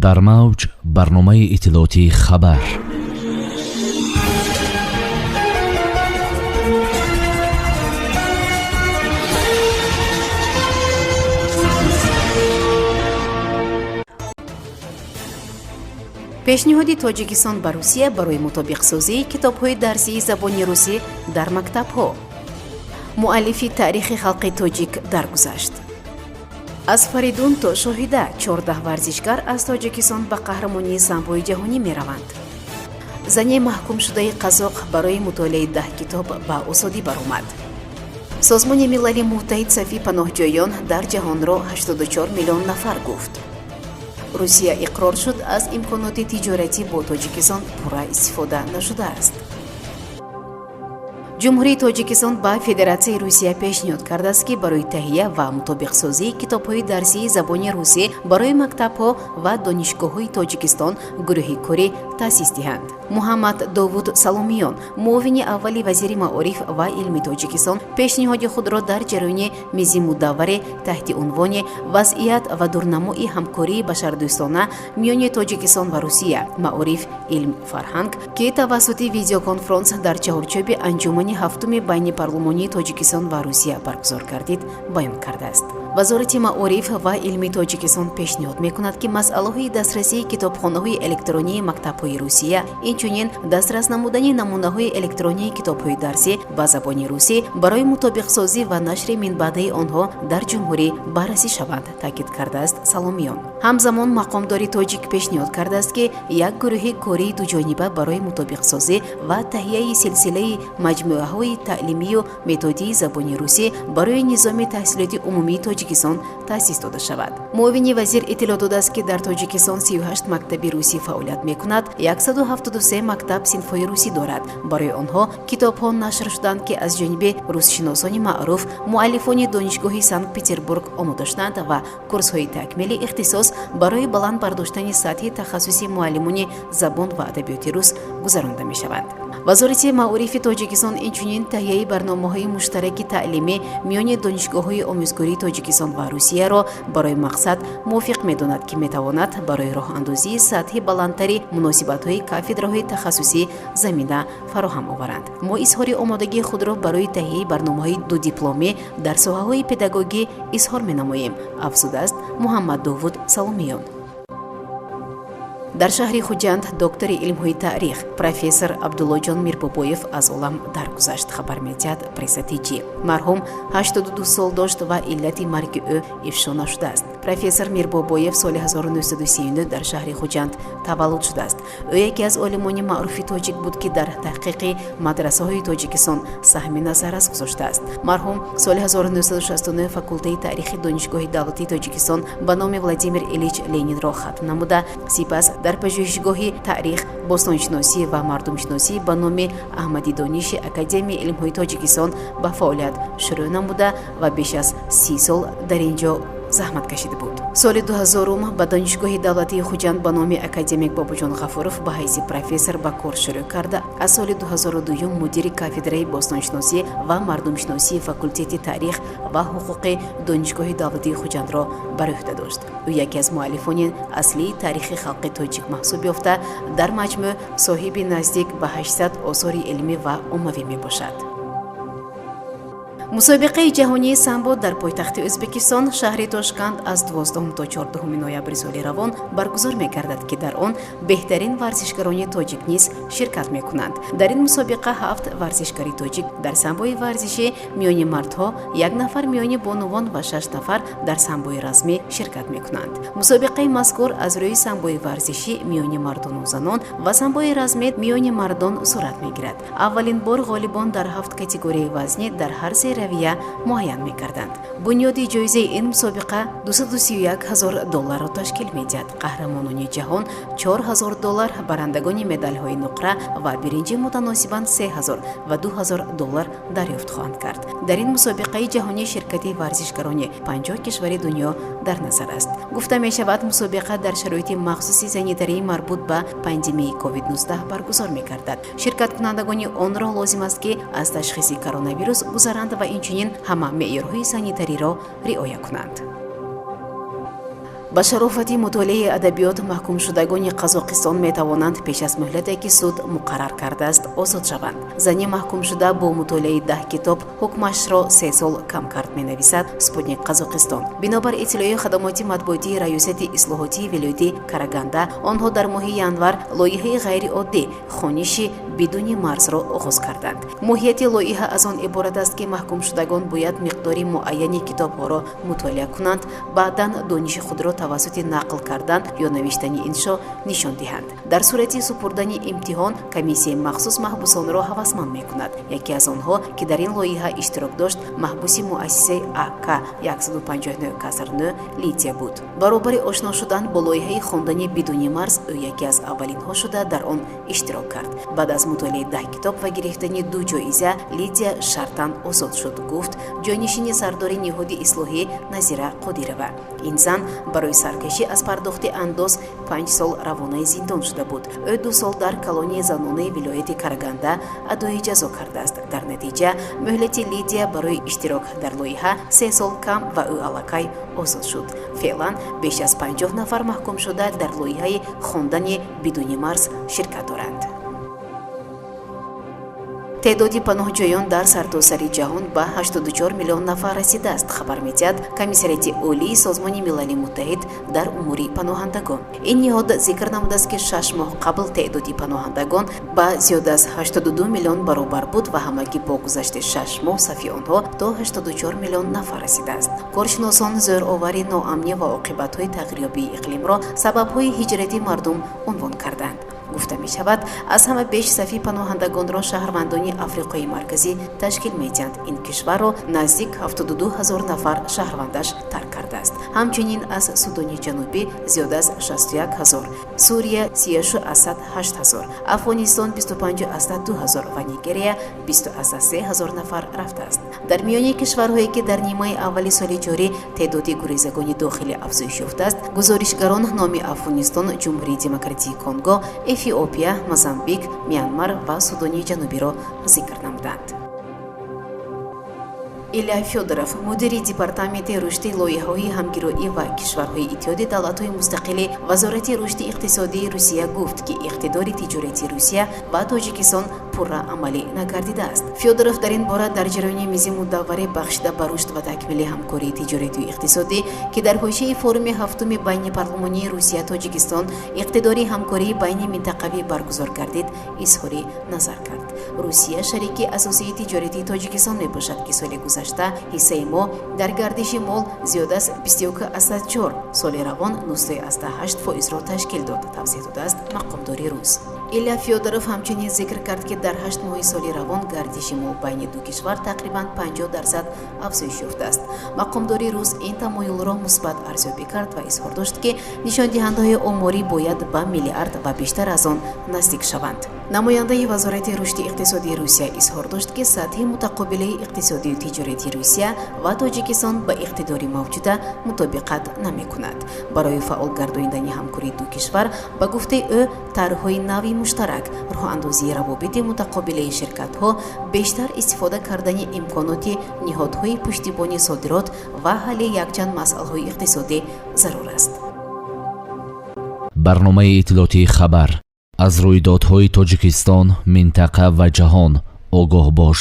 Дар мавҷ барномаи иттилоотии «Хабар». Пешниҳоди Тоҷикистон ба Русия барои мутобиқсозии китобҳои дарсии забони русӣ дар мактабҳо. Муаллифи таърихи халқи тоҷик даргузашт. Аз Фаридун то Шоҳида, 14 варзишгар аз Тоҷикистон ба қаҳрамонии самбои ҷаҳонӣ мераванд. Зане маҳкумшудаи қазоқ барои мутолиаи 10 китоб ба озодӣ баромад. Созмони Милали Муттаҳид сафи паноҳҷӯён дар ҷаҳонро 84 миллион нафар гуфт. Русия иқрор шуд, аз имконоти тиҷоратӣ бо Тоҷикистон пурра истифода нашудааст. Ҷумҳурии Тоҷикистон ба Федератсияи Русия пешниҳод кардааст, ки барои таҳия ва мутобиқсозии китобҳои дарсии забони русӣ барои мактабҳо ва донишгоҳҳои Тоҷикистон гурӯҳи корӣ таъсис диҳанд. Муҳаммад Довуд Саломиён, муовини аввали вазири маориф ва илми Тоҷикистон, пешниҳоди худро дар ҷараёни мизи мудавваре таҳти унвони «Вазъият ва дурнамои ҳамкории башардӯстона миёни Тоҷикистон ва Русия: маориф, илм, фарҳанг», ки тавассути видеоконфронс дар чаҳорчӯби анҷумани ҳафтуми байни парлумонии Тоҷикистон ва Русия баргузор гардид, баён кардааст. Вазорати маориф ва илми Тоҷикистон пешниҳод мекунад, ки масъалаҳои дастрасии китобхонаҳои электронии мактабҳои Русия, инчунин дастрас намудани намунаҳои электронии китобҳои дарсӣ ба забони русӣ барои мутобиқсозӣ ва нашри минбаъдаи онҳо дар ҷумҳурӣ баррасӣ шаванд, таъкид кардааст Саломиён. Ҳамзамон мақомдори тоҷик пешниҳод кардааст, ки як гурӯҳи кории дуҷониба барои мутобиқсозӣ ва таҳияи силсилаи маҷмӯаҳои таълимию методии забони русӣ барои низоми таҳсилоти умумии Тоҷикистон таъсис дода шавад. Муовини вазир иттилоъ додааст, ки дар Тоҷикистон 38 мактаби русӣ фаъолият мекунад, 173 мактаб синфҳои русӣ дорад. Барои онҳо китобҳо нашр шуданд, ки аз ҷониби русшиносони маъруф, муаллифони Донишгоҳи Санкт-Петербург омода шуданд ва курсҳои такмили ихтисос барои баланд бардоштани сатҳи тахассуси муаллимони забон ва адабиёти рус гузаронда мешаванд. Вазорати маорифи Тоҷикистон инчунин таҳияи барномаҳои муштараки таълимӣ миёни донишгоҳҳои омӯзгории Тоҷикистон ва Русияро барои мақсад мувофиқ медонад, ки метавонад барои роҳандозии сатҳи баландтари муносибатҳои кафедраҳои тахассусӣ замина фароҳам оваранд. Мо изҳори омодагии худро барои таҳияи барномаҳои дудипломӣ дар соҳаҳои педагогӣ изҳор менамоем, афзудааст Муҳаммад Довуд Саломиён. Дар шаҳри Хуҷанд доктори илмҳои таърих, профессор Абдуллоҷон Мирбобоев аз олам даргузашт, хабар медиҳад Пресса ТЖ. Марҳум 82 сол дошт ва иллати марги ӯ ифшо нашудааст. Профессор Мирбобоев соли 1939 дар шаҳри Хуҷанд таваллуд шудааст. Ӯ яке аз олимони маъруфи тоҷик буд, ки дар таҳқиқи мадрасаҳои Тоҷикистон саҳми назаррас гузоштааст. Марҳум соли 1969 факултаи таърихи Донишгоҳи давлатии Тоҷикистон ба номи Владимир Ильич Ленинро хатм намуда, сипас дар пажӯҳишгоҳи таърих, бостоншиносӣ ва мардумшиносӣ ба номи Аҳмади Дониши Академияи илмҳои Тоҷикистон ба фаъолият шурӯъ намуда ва беш аз 30 сол дар ин ҷо заҳмат кашида буд. Соли 2000 ба Донишгоҳи давлатии Хуҷанд ба номи академик Бобоҷон Ғафуров ба ҳайси профессор ба кор шурӯъ карда, аз соли 2002 мудири кафедраи бостоншиносӣ ва мардумшиносии факултети таърих ва ҳуқуқи Донишгоҳи давлатии Хуҷандро бар ӯҳда дошт. Ӯ яке аз муаллифони аслии таърихи халқи тоҷик маҳсуб ёфта, дар маҷмӯъ соҳиби наздик ба 800 осори илмӣ ва оммавӣ мебошад. Мусобиқаи ҷаҳонии самбо дар пойтахти Ӯзбекистон, шаҳри Тошканд, аз 12 то 14 ноябри соли равон баргузор мегардад, ки дар он беҳтарин варзишгарони тоҷик низ ширкат мекунанд. Дар ин мусобиқа ҳафт варзишгари тоҷик дар самбои варзишӣ миёни мардҳо, як нафар миёни бонувон ва шаш нафар дар самбои размӣ ширкат мекунанд. Мусобиқаи мазкур аз рӯи самбои варзишӣ миёни мардону занон ва самбои размӣ миёни мардон сурат мегирад. Аввалин бор ғолибон дар ҳафт категорияи вазнӣ дар ҳар се равия муайян мекарданд. Бунёди ҷоизаи ин мусобиқа 231 ҳазор долларро ташкил медиҳад. Қаҳрамонони ҷаҳон 4 ҳазор доллар, барандагони медалҳои нуқра ва биринҷӣ мутаносибан 3 ҳазор ва 2 ҳазор доллар дарёфт хоҳанд кард. Дар ин мусобиқаи ҷаҳонӣ ширкати варзишгарони 50 кишвари дунё дар назар аст. Гуфта мешавад, мусобиқа дар шароити махсуси санитарии марбут ба пандемияи COVID-19 баргузор мегардад. Ширкаткунандагони онро лозим аст, ки аз ташхиси коронавирус гузаранд ва инчунин ҳама меъёрҳои санитариро риоя кунанд. Ба шарофати мутолиаи адабиёт маҳкумшудагони Қазоқистон метавонанд пеш аз муҳлате, ки суд муқаррар кардааст, озод шаванд. Зани маҳкумшуда бо мутолиаи 10 китоб ҳукмашро 3 сол кам кард, менависад «Спутник Қазоқистон». Бинобар иттилои хадамоти матбуотии Раёсати ислоҳотии вилояти Караганда, онҳо дар моҳи январ лоиҳаи ғайриоддӣ «Хониши бидуни марзро» оғоз карданд. Моҳияти лоиҳа аз он иборат аст, ки маҳкумшудагон бояд миқдори муайяни китобҳоро мутолиа кунанд, баъдан дониши худро тавассути нақл кардан ё навиштани иншо нишон диҳанд. Дар сурати супурдани имтиҳон комиссияи махсус маҳбусонро ҳавасманд мекунад. Яке аз онҳо, ки дар ин лоиҳа иштирок дошт, маҳбуси муассисаи АК 159 Лидия буд. Баробари ошно шудан бо лоиҳаи хондани бидуни марз, ӯ яке аз аввалинҳо шуда дар он иштирок кард. Баъд аз мутолиаи 10 китоб ва гирифтани ду ҷоиза Лидия шартан озод шуд, гуфт ҷойнишини сардори ниҳоди ислоҳӣ Назира Қодирова. Ин зан барои саркашӣ аз пардохти андоз 5 сол равонаи зиндон шуда буд. Ӯ 2 сол дар колонияи занонаи вилояти Караганда адои ҷазо кардааст. Дар натиҷа муҳлати Лидия барои иштирок дар лоиҳа 3 сол кам ва ӯ аллакай озод шуд. Феълан беш аз 50 нафар маҳкумшуда дар лоиҳаи хондани бидуни марз ширкат доранд. Теъдоди паноҳҷӯён дар сартосари ҷаҳон ба 84 миллион нафар расидааст, хабар медиҳад Комиссариати Олии Созмони Милали Муттаҳид дар умури паноҳандагон. Ин ниҳод зикр намудааст, ки 6 моҳ қабл теъдоди паноҳандагон ба зиёда аз 82 миллион баробар буд ва ҳамагӣ бо гузашти 6 моҳ сафи онҳо то 84 миллион нафар расидааст. Коршиносон зӯровари, ноамнӣ ва оқибатҳои тағйирёбии иқлимро сабабҳои ҳиҷрати мардум унвон карданд. Гуфта мешавад, аз ҳама беш сафи паноҳандагонро шаҳрвандони Африқои Марказӣ ташкил медиҳанд. Ин кишварро наздик 72 ҳазор нафар шаҳрвандаш тарк кардааст. Ҳамчунин аз Судони Ҷанубӣ зиёда аз 61 ҳазор, Сурия 36,8 ҳазор, Афғонистон 25,2 ҳазор ва Нигерия 20,3 ҳазор нафар рафтааст. Дар миёни кишварҳое, ки дар нимаи аввали соли ҷорӣ теъдоди гурезагони дохилӣ афзоиш ёфтааст, гузоришгарон номи Афғонистон, Ҷумҳурии Демократии Конго, Эфиопия, Мозамбик, Мянмар ва Судони Ҷанубиро зикр намуданд. Илья Фёдоров, мудири Департаменти рушди лоиҳаҳои ҳамгироӣ ва кишварҳои Иттиҳоди Давлатҳои Мустақили Вазорати рушди иқтисодии Русия, гуфт, ки иқтидори тиҷоратии Русия ба Тоҷикистон пурра амалӣ нагардидааст. Фёдоров дар ин бора дар ҷараёни мизи мудавваре, бахшида ба рушд ва такмили ҳамкории тиҷоратию иқтисодӣ, ки дар ҳошияи форуми ҳафтуми байнипарлумонии Русия Тоҷикистон иқтидори ҳамкории байни минтақавӣ баргузор гардид, изҳори назар кард. Русия шарики асосии тиҷоратии Тоҷикистон мебошад, ки соли гузашта ҳиссаи мо дар гардиши мол зиёд аз 21,4, соли равон 9,8 фоизро ташкил дод, тавзеҳ додааст мақомдори рус. Илья Фёдоров ҳамчунин зикр кард, ки дар 8 моҳи соли равон гардиши мол байни ду кишвар тақрибан 50% афзоиш ёфтааст. Мақомдори рус ин тамоюлро мусбат арзёбӣ кард ва изҳор дошт, ки нишондиҳандаҳои оморӣ бояд ба миллиард ва бештар аз он наздик шаванд. Намояндаи Вазорати рушди иқтисодии Русия изҳор дошт, ки сатҳи мутақобилаи иқтисодию тиҷоратии Русия ва Тоҷикистон ба иқтидори мавҷуда мутобиқат намекунад. Барои фаъол гардонидани ҳамкории ду кишвар, ба гуфтаи ӯ, тарҳҳои нави муштарак, роҳандозии равобити мутақобилаи ширкатҳо, бештар истифода кардани имконоти ниҳодҳои пуштибони содирот ва ҳалли якчанд масъалаҳои иқтисодӣ зарур аст. Барномаи иттилоотии «Хабар». Аз рӯйдодҳои Тоҷикистон, минтақа ва ҷаҳон огоҳ бош.